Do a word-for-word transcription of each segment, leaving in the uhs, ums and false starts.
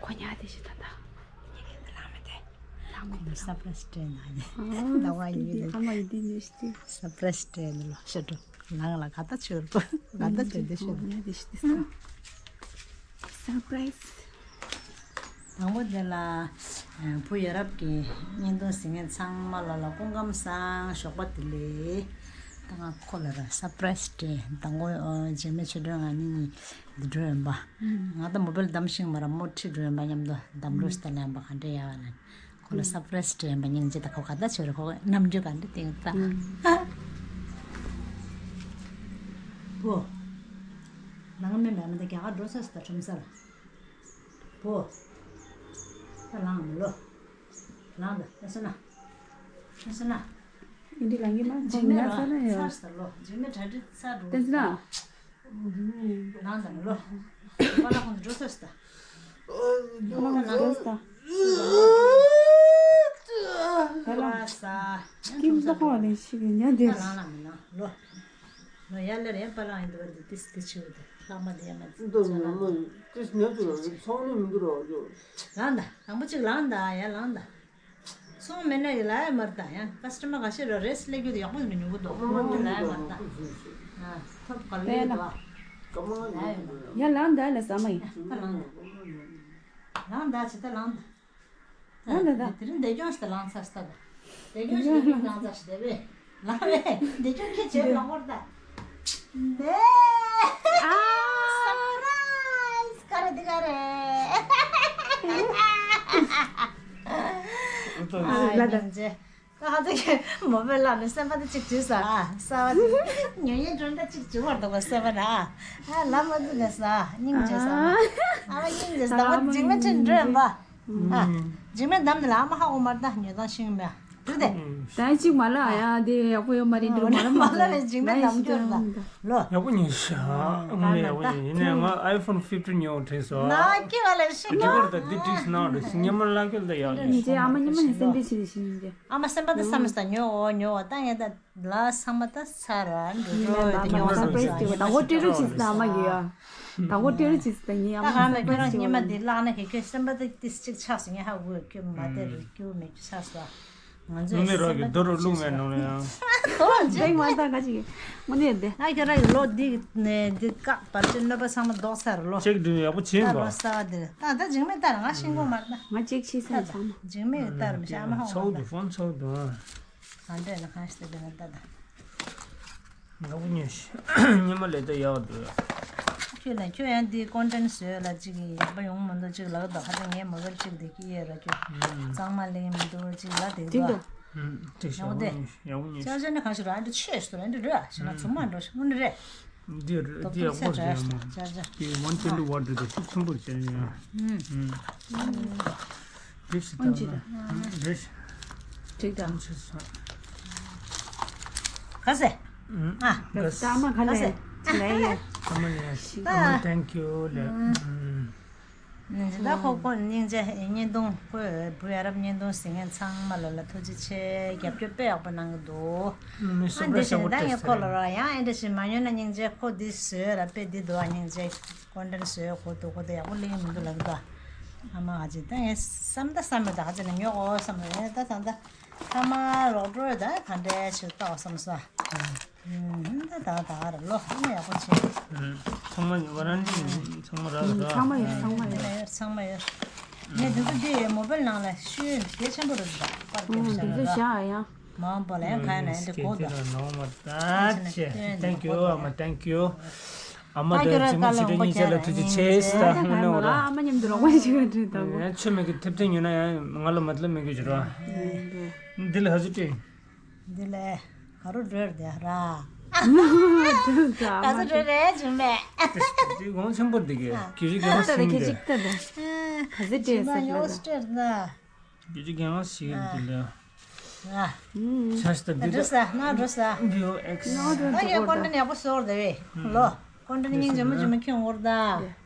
ཁོ་ཉལ་དེ་ཞིག་ད་ད། ཉལ་གི་འདི་ལངས་མེད་དེ། ལངས་མེད་དེ། སར་པ་རའི་སི་སྤྲད་ན་ནི། ཨ་ཟ་ཨ་མ་ཡི་དེ་ཉོས་ཤི་དེ། སར་པ་རའི་སི་སྤྲད་ན་ལོ་ཤ་འགྲོ། ལངས་ལ་ག་ད་ཆོད་རོ། ག་ད་ཆོད་དེ་ཤོད། ཉལ་དེ་ཞིག་དེ་ས། སར་པ་རའི་སི། དང་པོ་དེ་ལ། བུ་ཡ་རབས་ཀྱི་བརྙན་ཐུང་གཟིགས་མཁན་ཚང་མ་ལ་ལ་སྐུ་ཁམས་བཟང་། ཞོགས་པ་བདེ་ལེགས། ད་ང་ཁོ་ལ་ར་སར་པ་རའི་སི་སྤྲད། དང་པོ་འཇིགས་མེད་ཆོས་སྒྲོན་ང་གཉིས་གཉིས་འདི་འགྲོ་ཡོང་པ། ང་ད་མོ་བེལ་བདམས་ཤིང་མ་ར་མོ་ཁྲིད་འགྲོ་ཡོང་པ། མཉམ་དུ་འདམ་རུ་སྟ་ལ་ཡང་པ་ག་འདྲ་ཡ་བ་ལ། ཁོ་ལ་སར་པ་རའི་སི་སྤྲད་ཡོང་པ། སྙིང་རྗེ། ད་ཁོ་ག་ད་ཆོད་རེད། ཁོ་གནམ་གྲུ་ག་འདྲ་སྟེང་ད། བུ། ནང་མི་མེད་མ་ད་རྒྱ་གར་འགྲོ་ས་སི་ད་ཁྲོམ་ས་ལ། བུ། ད་ལངས་མི་ལོ། ལངས་ད། ལ་སོ་ན། ལ་སོ་ན། ཨིན་དི་ལང་གི་མ་འཇིགས་མེད་ལ་ས་ན་ཡོད། ཚར་ས་ལོ། འཇིགས་མེད་གྲ་སྒྲིག་ཚར་འགྲོ། ལྟ་ན། ལངས་ད་མི་ལོ། པ་ལ་ཁོང་ཚོ་འགྲོ་ས་སི་ད། པ་ལ་ཁོང་ཚོ་འགྲོ་ས་ད། པ་ལ་ས། ཀིམ་ད་ཁོ་ལེ་ཤི་གི་ཉ་དེ། ལངས་ལ་མི་ལངས་ལོ། ལོ་ཡ་ལེར་ཡ་པ་ལ་ཡིན་དུ་བ་འདི་ཏིས་ཏི་ཆི་བ་འདི་ལྷག་མ་འདི་ཡ་མ་འདི་ཚོ་ལ་འདི་ཏིས་ཉ་དུ་བ་འདི་ཚོང་ནི་མི་འདུག་རོགས་ཇོ། ལངས་ད། དང་པོ་གཅིག་ལངས་ད། ཡ་ལངས་ད། ཚོང་མེད་ན་ཡི་ལ་ཡ་མར་ད། ཡ་ཀ་སི་ཊ་མར་ག་ཤེད་རོ་རེས་ལེགས་རྒྱུ་དེ་ཡག་པོ་ནི་ཉུང་གི་འདུག་ལ་ཡ་མར་ད། ཐོབ་ག་ལེ་འདུག་ཡ་ལངས་ད། ལ་ས་མ་ཡིན། ད་ལངས་ད། ལངས་ད་ཇི་ལྟ་ལངས་ད། ལ་ད་ད། དེ་རིང་བདེ་སྐྱོང་ཞིག་ལངས་ཚར་སྟབས། བདེ་སྐྱོང་ཞིག་ལངས་ཚར་ཞིག་བདེ་བས། ལངས་བས་བདེ་སྐྱོང་ཁྱེད་བྱེད་ལ་ཧོར་ད། བདེ། ཨ། སར་པ་རའི་སི་ག་རེ་འདི་ག་རེ། ཨ་ལ་ད། ད་ཧ་ད་གི་མོ་བེ་ལ་ནི་སེམས་པ་ད་ཅིག་བྱུས་ས་ཨ། ས་བ་དེ་ཉོ་ཉན་གྲོན་ད་ཅིག་བྱུས་བར་འདུག་པ་སེམས་པ་ན་ཨ། ལ་མ་དུ་ནས་ས་སྙིང་རྗེ་ས་ཨ། ཨ་མ་སྙིང་རྗེ་ས། ད་བ་འཇིགས་མེད་ཁྲིད་འགྲོ་ཡིན་པ། ཨ། འཇིགས་མེད་འདམ་དེ་ལ་ཨ་མ་ཧ་གོ་མར་ད་ཉོས་དང་ཤིང་མེ་དུ་དེ། ད་ཅིག་མ་ལ་ཡ་དེ་ཡག་པོ་ཡོད་མ་རེད། འདི་རུ་མ་ལ་མ་ལ་བས་འཇིགས་མེད་འདམ་སྐྱོར་ད་ལོ། ཡག་པོ་ཉོས་ཤག་ཨ་མ་ལ་ཡག་པོ་ཉོས། ཡིན་ནའི་ང་ཨའི་ཕོན་ཕིབ་ཊིན་ཉོ་དྲན་སོང་། ན་ཀི་བ་ལ་ཤི་ན། འདི་གར་ད་འདི་ཏིས་ན་རེ་སི་ཉི་མ་ལ་ཀི་ལ་ཡག་ཉོས་ཉི་ཇེ་ཨ་མ་ཉི་མ་ནས་སེམས་པའི་ཆེད་དུ་ཤི་ཉི་ཇེ། ཨ་མ་སེམས་པ་ད་བསམ་ས་ཉོ་འོ་ཉོ་འོ་ད་ངས་ད། ལ་ཚང་མ་ད་ཚར་ར་འགྲོ་ཉི་མ་འགྲོ་ད་དེ་ཉི་མ་ཉོ་སར་པ་ར་རའི་སི་དེ་བ་ད་ཧོ་ཊེལ་རུ་ཅིས་ད་མ་གི་ཡ། ད་ཧོ་ཊེལ་རུ་ཅིས་ད་ཉི་ད་ཨ་མ་ཧ་མ་ཁྱོད་རང་ཉི་མ་དེ་བརླག་ན་ཁྱོད་ཁྱོད་སེམས་པ་ད་ཏིས་ཅིག་ཆགས་སོང་། ངས་ཧ་གོ་ཁྱོད་མ་དེ་རུ་ཁྱོད་མེད་ཆགས་སོང་། ང་ཚོས་ནུ་མེ་རོགས་ཀྱི་རྡོ་རུ་བླུགས་མེད་ནོ་ལ་ཡང་། ད་ང་ད་ག་ཅིག་མ་ནེ་དེ། ང་ཁྱོད་རང་གི་ལོ་འདི་ནས་འདི་བཀག་པར་ཅི་གནོད་པ་ཚང་མ་ལྡོག་ཚར་ལོ། ཅེག་འདི་ཡག་པོ་བྱིན་ད་པ། ལོ་ས་བ་འདི་ད་ད་འཇིགས་མེད་ལྟར་ང་ཤིང་གོ་མར་ད། ང་ཅེག་ཆི་ས་ཚང་མ། འཇིགས་མེད་ལྟར་མི་ཤ་མ་ཧ་གོ་མར་ད། ཚོགས་འདུག་ཕོན་ཚོགས་འདུག་ཨ། ག་འདྲས་ན་གང་ཞིག་ལྟ་དུས་ན་ལྟ་ད། ང་བུ་ཉོས་ཤི། ཉི་མ་ལས་ད་ཡག་འདུག་ཁྱོད་ལ་ཁྱོད་ཡང་འདི་ཀོན་ཊེན་ཊི་བཟོས་ལ་ཅིག་ཡག་པོ་ཡོང་མི་འདུག་ཅིག་ལབ་འདུག་ཧ་ད་ངས་མོ་བེལ་ཅིག་འདི་སྐྱིད་ཡོད་ར་ཁྱོད། གཙང་མ་ལེན་མི་འདུག་ཅིག་ལབ་འདུག་ཅིག་ཡག་པོ་ཉོས་ཤི། ཡག་པོ་ཉོས་ཤི། ཅར་ཇར་ནི་གང་ཞིག་ར་འདི་ཆེ་ཤོས་ར་འདི་རེད་ཨ་ཞེ་ན་ཚུར་མ་འགྲོ་ཤི་འདི་རེད། འདི་རེད། འདི་ཡག་པོ་རེད་མོ། ཅར་ཇར། འདི་ཝན་ཊེན་ཝཊ་རེད། ཤུགས་ཆེན་པོ་རེད་ཅར་ཇར། ཨུམ། རེད་ཤི་ད་ན། རེད་ཤི། འགྲིག་ད། ཆེ་ས། ག་ཟེ། ཨ། ག་ཟེ། ཨ་མ་ག་ལེ། ལེ་ཡེ། ཨ་མ་ལེ། ཨ་མ་ཐེང་ཀིའུ་ལེ། ནི་ཇི་ད་ཁོ་ཁོ་སྙིང་རྗེ། བརྙན་ཐུང་ཁོས་བུ་ཡ་རབས་བརྙན་ཐུང་གཟིགས་མཁན་ཚང་མ་ལ་ལ་ཐུགས་རྗེ་ཆེ། རྒྱབ་སྐྱོར་དཔེ་ཡག་པོ་གནང་གི་འདུག་ཨ་འདི་བཞིན་ད་ངས་ཁོ་ལ་རོགས་ཡང་ཨེ་འདྲ་ཞིག་མ་ཉོས་ན་སྙིང་རྗེ། ཁོ་འདི་བཟོས་ར་དཔེ་འདི་འདུག་ཨ་སྙིང་རྗེ། ཀོན་ཊེན་ཊི་བཟོས་ཁོ་འདུག་ཁོ་འདི་ཡག་པོ་ལེན་མི་འདུག་ལབ་འདུག་ཨ་མ་ཨ་ཅེ་ད་ངས་བསམ་ད་བསམ་མེད་ད་ཧ་ཅེ་ན་ཉོ་འོ་བསམ་རེད། ད་ད་ད་ཐ་མ་རོགས་འགྲོ་ད་ག་འདྲས་ཞིག་ལྟ་བ་བསམ་ས། ད་ད་ད་ར་ལོ་ཧ་མ་ཡག་པོ་བྱེད། ཚང་མ་ཡོད་པ་རང་ཚང་མ་རག་ཚང་མ་ཡོད། ཚང་མ་ཡོད། ཚང་མ་ཡོད། ངས་འདི་ཚོ་འདི་མོ་བེལ་ནང་ལ་ཤུལ་གལ་ཆེན་པོ་རེད་འདུག་པར་འདི་ཚོ་བཞག་ཡ་ཡང་མང་པོ་ལ་ཡང་ག་ཡ་ན་འདི་གོ་འདུག་ནོ་མ་ད་ཆེ། Thank you ཨ་མ། Thank you། ཨ་མ་དང་ཇི་མ་ཇི་རེ་སྙིང་རྗེ་ལ་ཐུགས་རྗེ་ཆེ་ཟེར་ད་ཧུ་ནོ་ར། ཨ་མ་མཉམ་དུ་རོགས་པ་ཞིག་ཡོད་འདྲ་དང་། ཡང་ཆོས་མེད་ཀྱི་ཐེབས་ཐེབས་ཉོས་ན་ཡང་ང་ལ་མ་ལ་མེད་ཀྱི་བྱོས་ར། འདི་ལ་ཧ་ཟུ་ཏྲེ། འདི་ལས་ག་རུ་འགྲོ་ར་དེ་ར། ག་ཚོད་འགྲོ་རེད་ཇུ་མེ། དེ་གོང་ཆེན་པོ་འདི་གི་གི་རི་གི་ཧ་སིང་དེ། ག་ཚོད་འགྲོ་ས་ལ། གི་རི་གི་ཧ་སིང་འདི་ལ། ཨ། ཆ་ཤི་ད་འདི་འགྲོ་ས་ན་འགྲོ་ས། བི་ཨོ་ཨེག་སི། ད་ཡོད་ཀོན་ཊེན་ཊི་ཡག་པོ་བཟོ་ར་ད་བས་ལོ། ཀོན་ཊེན་ཊི་སྙིང་རྗེ་མོ་ཇུ་མེ་ཁྱོད་ངོ་ར་ད།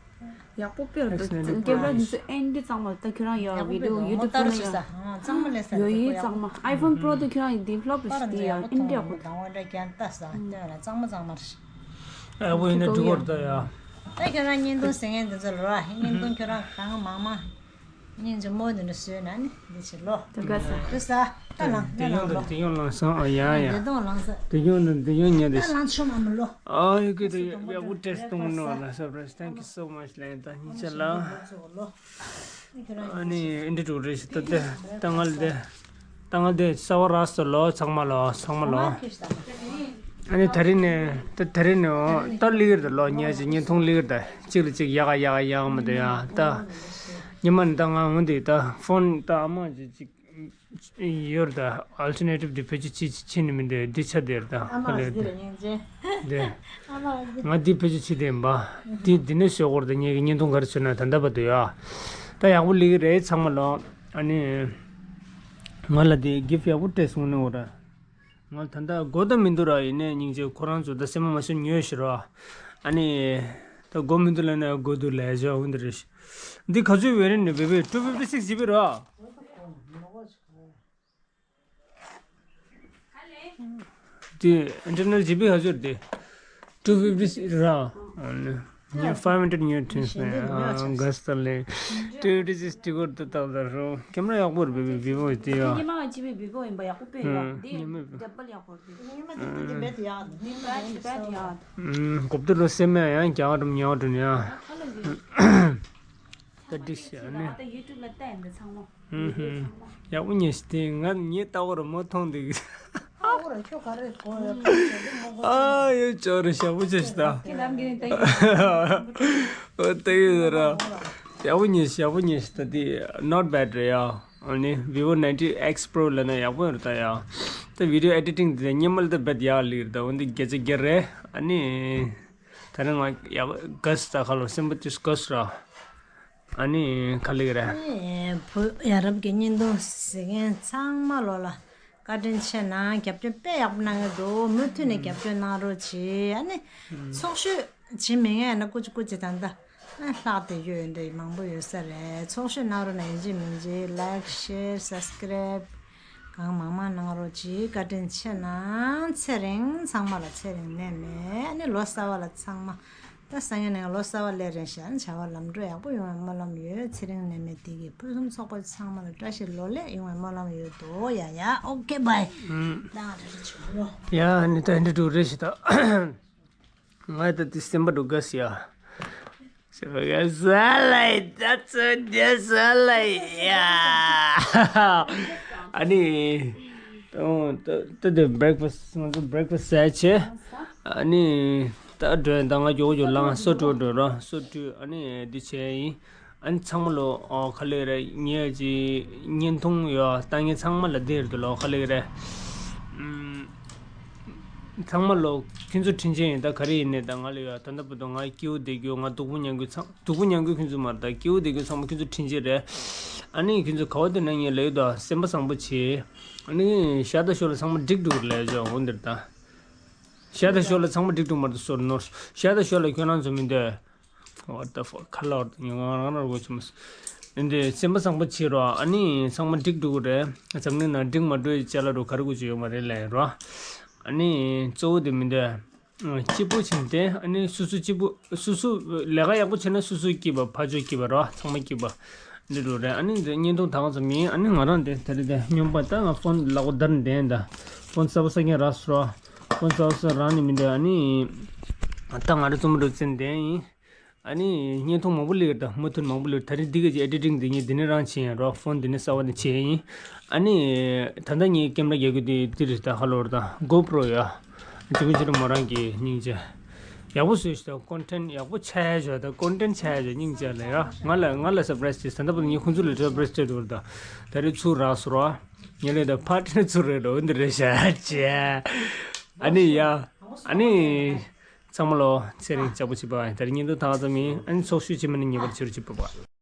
ཡག་པོ་དཔེ་ར་འདུག་སྐྱེ་བ་འདི་ཚོ་ཨེན་ཌི་གཙང་མ་ད་ཁྱོད་རང་ཡོད་བི་ཌིའོ་ཡུ་ཊུབ་ཚང་མ་ཡོད། གཙང་མ་ལས་ས་ཡོད་ཡིན་གཙང་མ། ཨའི་ཕོན་པྲོ་ད་ཁྱོད་རང་ཡིན་ཌི་ཝེ་ལོབ་ཞིག་དེ་ཡང་ཨེན་ཌི་ཡག་པོ་འདུག་དང་བ་འདྲ་རྒྱན་ལྟ་ས་སྟོན་ལ་གཙང་མ་གཙང་མ་རེད། ཨ་བོ་ཡིན་ན་འགྲིག་གོ་ར་ད་ཡ། ད་ཁྱོད་རང་བརྙན་ཐུང་ཟེར་མཁན་དེ་ཚོ་ལོ་ར། བརྙན་ཐུང་ཁྱོད་རང་གང་མང་མང་། སྙིང་རྗེ་མོ་དེ་འདྲ་བཟོས་ན་ནི་འདི་ཕྱིར་ལོ། དེ་ག་ས། དེ་ས། ད་ལང་ད་དེ་ཡོང་ལང་ལོ། དང་དེ་ཡོང་ལང་སོང་། ཨ་ཡ་ཡ། དེ་དང་ལང་ས། དེ་ཡོང་དང་དེ་ཡོང་ཉལ་དེ། ད་ལང་ཆོ་མ་མི་ལོ། ཨ་ཡོད་གི་དེ་ཡག་པོ་ཊེསི་གཏོང་ནོ་ལ་སར་པ་རའི་ཛི། Thank you so much ལན་ད་སྙིང་རྗེ་ལ། ཨ་ནི་ཨིན་དྲི་ཌུ་རེ་ཞིག་ད་དེ་ད་ང་ལ་དེ། ད་ང་དེ་གསར་པ་རག་སོང་ལོ། ཚང་མ་ལོ། ཚང་མ་ལོ། ཨ་ནི་ད་རིང་ནས་ད་ད་རིང་ནས་འོ་ད་ལི་གིར་ད་ལོ་ཉལ་ཅིག་བརྙན་ཐུང་ལི་གིར་ད་གཅིག་ལ་གཅིག་ཡག་ག་ཡག་ག་ཡག་ག་མ་དེ་ཡ། ད་ཉི་མ་ནི་ད་ང་འོ་འདི་ད་ཕོན་ད་ཨ་མ་ཅིག་ཅིག་ཡོད་ད། ཨལ་ཊར་ནེ་ཊིབ་དེ་བེད་སྤྱོད་ཅིག་ཅིག་ཕྱིན་ནི་མི་འདི་འདི་ཆ་དེར་ད་ཨ་མ་ཁ་ལེར་ད་འདི་ར་སྙིང་རྗེ། དེ་ཨ་མ་འདི། ང་འདི་བེད་སྤྱོད་ཅིག་དེ་ཡིན་པ། འདི་འདི་ནས་བཟོས་སྐོར་ད་ངེད་ཀྱི་བརྙན་ཐུང་ག་རེ་བཟོས་ན་ད་ལྟ་བར་དུ་ཡ། ད་ཡག་པོ་ལི་གི་རེད་ཚང་མ་ལོ། ཨ་ནི། ང་ལ་དེ་གིཕ་ཡག་པོ་སྤྲད་སོང་ནི་འོ་ར། ང་ད་ལྟ་དགོས་དང་མི་འདུག་ར། ཡིན་ནའི་སྙིང་རྗེ། ཁོ་རང་ཚོ་ད་སེམས་མ་མ་སོན་ཉོས་ཤི་ར། ཨ་ནི། ད་དགོས་མི་འདུག་ལབ་ན་དགོས་འདུག་ལབ་བྱ་འོ་འདི་རེད། འདི་ག་ཚོད་ཡོད་རེད་ནི་བེ་བེ། ཊུ་ཕིཕ་ཊི་སིགས་ཇི་བི་ར། དེ་ཨིན་ཊར་ནལ་ཇི་བི་ག་ཚོད་རེད་དེ། ཊུ་ཕིཕ་ཊི་སིགས་ར། ཨ་ནི། ངས་ཕའིབ་ཧན་ཌེ་རེཌ་ཉོས་ཐོན་སོང་། ཨ་ག་སི་ལེ། ཊུ་ཕིཕ་ཊི་སིགས་ཊི་གོ་ཏི་ཏག་ཏག་རོ། ཀེམ་ར་ཡག་པོ་རེད་བེ་བེ། བི་བོ་དེ་ཡ། ཉི་མ་ང་ཅི་བེ་བི་བོ་ཡིན་པ་ཡག་པོ་དཔེ་ཡག་ཨ་དེ་ཉི་མ་ཌབ་བལ་ཡག་པོ་རེད། ཉི་མ་དེ་དེ་བེད་ཡག་ཉི་མ་དེ་བེད་ཡག་ཨ་གོབ་ཏི་རོ་སེམས་ཡང་ཡང་རྒྱག་རུམ་ཉག་རུམ་ཡང་། ད་འགྲིག་ཤག་ནི། ད་ཡུ་ཊུབ་ལ་ལྟ་ཡིན་འདི་ཚང་མ། ཧུམ་ཧུམ། ཡག་པོ་ཉེ་ཞིག་དེ་ང་ཉེ་ལྟ་བོ་ར་མོ་མཐོང་འདུག་ཨ་འོ་ར་ཁྱོད་ག་རེ་གོ་ཡ་ཁ་ཆེ་དེ་མོ་གོ་ཨ་ཡོད་ཅོ་རེ་ཞབས་པོ་ཆེ་ཞིག་ད། ཁྱེད་རང་གི་ནི་ལྟ་ཡིན། ཨོ་ལྟ་ཡོད་ར། ཡག་པོ་ཉེ་ཞིག་ཡག་པོ་ཉེ་ཞིག་ད་དེ་not bad རེད་ཡ། ཨ་ནི་བི་བོ་ནའིན་ཊི་ཨེག་སི་པོ་རོ་ལབ་ན་ཡག་པོ་ཡོད་རེད་ད་ཡ། ད་བི་ཌི་ཡོ་ཨེ་ཌི་ཊིང་དེ་སྔོན་མ་ལ་ད་རྦད་ཡག་ལི་རེད་ད། འོན་ཏེ་བརྒྱ་ཆ་བརྒྱ་རེད། ཨ་ནི། ད་རིང་ང་ཡག་ག་སི་ད་ཁ་ལོ་སེམས་པ་ཏིས་ག་སི་ར། ཨ་ནི་ག་ལེ་ག་ར། ཨེ་བུ་ཡ་རབས་ཀྱི་བརྙན་ཐུང་གཟིགས་མཁན་ཚང་མ་ལོ་ལ་བཀའ་དྲིན་ཆེ་གནང་། རྒྱབ་སྐྱོར་དཔེ་ཡག་པོ་གནང་གི་འདུག་མུ་མཐུད་ནས་རྒྱབ་སྐྱོར་གནང་རོགས་གྱིས། ཨ་ནི་ཚོགས་ཞུགས་བྱེད་མི་ངན་ན་ཀུ་ཅི་ཀུ་ཅི་ད་ལྟ་ཨ་ལྷག་བསྡད་ཡོད་འདྲ་མང་པོ་ཡོད་ས་རེད། ཚོགས་ཞུགས་གནང་རོགས་གནང་། ཡིན་གཅིག་མིན་གཅིག་ལའིཀ་ཤེར་སབ་སི་ཀ་རེབ་གང་མང་མང་གནང་རོགས་གྱིས། བཀའ་དྲིན་ཆེ་གནང་། ཚེ་རིང་ཚང་མ་ལ་ཚེ་རིང་ནད་མེད། ཨ་ནི་ལོ་གསར་པ་ལ་ཚང་མ། ད་སང་ཉིན་ནས་ལོ་གསར་པ་སླེབས་རན་ཤག་བྱ་བ་ལམ་འགྲོ་ཡག་པོ་ཡོང་བའི་སྨོན་ལམ་ཡོད། ཚེ་རིང་ནད་མེད་བདེ་སྐྱིད། ཕུན་སུམ་ཚོགས་པ་ཚང་མ་ལ་བཀྲ་ཤིས་ལོ་ལེགས་ཡོང་བའི་སྨོན་ལམ་ཡོད་དོ། ཡ་ཡ། ཨོ་ཁེ་བྷའི། ཨུམ། ད་ང་ད་ལྟ་ཆུང་ལོ། ཡ་ནི་ད་འདི་འགྲོ་རེ་ཞིག་ད། ང་ད་དེ་སེམས་པ་འགྲོ་དགའ་སི་ཡ། སེམས་པ་དགའ་ས་ལ་ཡ། ད་ཚོད་དེ་ས་ལ་ཡ། ཨ་ནི། ད་ད་དེ་བྷེ་རེག་ཕ་སི་ང་ཚོ་བྷེ་རེག་ཕ་སི་ཟས་བྱས། ཨ་ནི། ད་འགྲོ་ཡིན། ད་ང་མགྱོགས་མགྱོགས་ལངས་སོ་བྲོ་འགྲོ་ར་སོ་བྲོ། ཨ་ནི་འདི་བྱས་ཡིན། ཨ་ནི་ཚང་མ་ལོ་ཨོ་ག་ལེ་རེད། ངས་ཀྱི་བརྙན་ཐུང་ཡོད་ལྟ་མཁན་ཚང་མ་ལ་འདི་རེད་དོ་ལོ་ག་ལེ་རེད། ཨུམ། ཚང་མ་ལོ་ཁྱེད་ཚོ་དྲིན་ཆེན་ཡིན། ད་ག་རེ་ཡིན་ནས་ད་ང་ལ་ཡོད་ད་ལྟ་བར་དུ་ང་སྐྱིད་པོ་བསྡད་རྒྱུ། ང་སྡུག་པོ་མྱང་རྒྱུ་ཚང་སྡུག་པོ་མྱང་རྒྱུ་ཁྱེད་ཚོ་མ་རེད། ད་སྐྱིད་པོ་བསྡད་རྒྱུ་ཚང་མ་ཁྱེད་ཚོ་དྲིན་ཆེན་རེད། ཨ་ནི་ཁྱེད་ཚོ་ག་བ་དེ་ན་ངས་ལབ་ཡོད་ད། སེམས་པ་བཟང་པོ་བྱེད། ཨ་ནི་ཤ་ད་ཤོ་ལ་ཚང་མ་འགྲིག་འགྲོ་གི་ལབ་ཡོད་འོ་འདིར་ད། ཤ་ད་ཤོ་ལ་ཚང་མ་འགྲིག་འགྲོ་མ་རེད་སོར་ནོར། ཤ་ད་ཤོ་ལ་ཁྱོད་རང་ཚོ་མི་འདོད། What the fuck ཁ་ལོར་ཉོ་ང་རང་རང་རྒོ་ཆུམ། འདི་སེམས་པ་བཟང་པོ་བྱེད་རོགས། ཨ་ནི་ཚང་མ་འགྲིག་འགྲོ་གི་རེད། འཛམ་གླིང་ནང་འགྲིག་མ་འགྲོ་ཡི་ཅ་ལག་རུ་ག་རེ་དགོས་ཀྱི་ཡོད་མ་རེད་ལབ་རོགས། ཨ་ནི་གཙོ་བོ་དེ་མི་འདོད། སྐྱིད་པོ་བྱེད་དེ། ཨ་ནི་སོ་སོ་སྐྱིད་པོ་སོ་སོ་ལས་ཀ་ཡག་པོ་བྱས་ན་སོ་སོ་སྐྱིད་པ། ཕར་ཕྱོགས་སྐྱིད་པ་རོགས། ཚང་མ་སྐྱིད་པ་འདི་འགྲོ་རེད། ཨ་ནི་འདི་བརྙན་ཐུང་དང་ཙམ་ཡིན། ཨ་ནི་ང་རང་དེ་ད་རེས་དེ་སྨྱོན་པ་ད་ང་ཕོན་ལག་པ་བརྡར་ནས་བསྡད་ཡིན་ད། ཕོན་གསར་པ་ས་ཁྱེད་རག་སོ་རོགས། ཕོན་གསར་པ་ས་རག་ནས་མི་འདོད། ཨ་ནི་ད་ང་རང་རྩོམ་རོགས་བཙན་བསྡད་ཡིན། ཨ་ནི་བརྙན་ཐུང་མང་པོ་སླེབས་ད་མུ་མཐུད་མང་པོ་སླེབས། ད་རིང་འདི་ག་ཅིག་ཨེ་ཌི་ཊིང་འདི་ངས་འདི་ནས་རང་བྱས་ཡིན་རོགས། ཕོན་འདི་ནས་གསར་པ་ནས་བྱས་ཡིན། ཨ་ནི་ད་ལྟ་ངའི་ཀེམ་ར་རྒྱག་རྒྱུ་དེ་འདི་རེད་ད། ཧ་ལོ་རེད་ད། གོ་པྲོ་ཡ། ཇི་མི་ཇི་རུ་མོ་རང་གི་སྙིང་རྗེ། ཡག་པོ་བཟོས་ཤག་ད། ཀོན་ཊེན་ཡག་པོ་ཆགས་ཡ་ཞོག་ད། ཀོན་ཊེན་ཆགས་ཡ་ཞོག་སྙིང་རྗེ་ལ་ཡ། ང་ལ་ང་ལ་སར་པ་རའི་སི་བྱས། ད་ལྟ་བར་ངས་ཁོང་ཚོ་ལ་སར་པ་རའི་སི་སྤྲད་འདུག་རེད་ད། ད་རེས་ཚུར་རག་སོང་རོགས། ངས་ལས་ད་ཕར་ཊི་ནས་ཚུར་རེད་འགྲོ་འདི་རེད་ཤག་ཅེ། ཨ་ནི་ཡ། ཨ་ནི། ཚང་མ་ལོ་ཚེ་རིང་ལྕགས་པོ་བྱེད་པ། ད་རེས་བརྙན་ཐུང་ད་ག་ཙམ་ཡིན། ཨ་ནི་ཚོགས་ཞུགས་བྱེད་མི་ནི་ངེས་པར་བྱེད་རོགས་བྱེད་པ།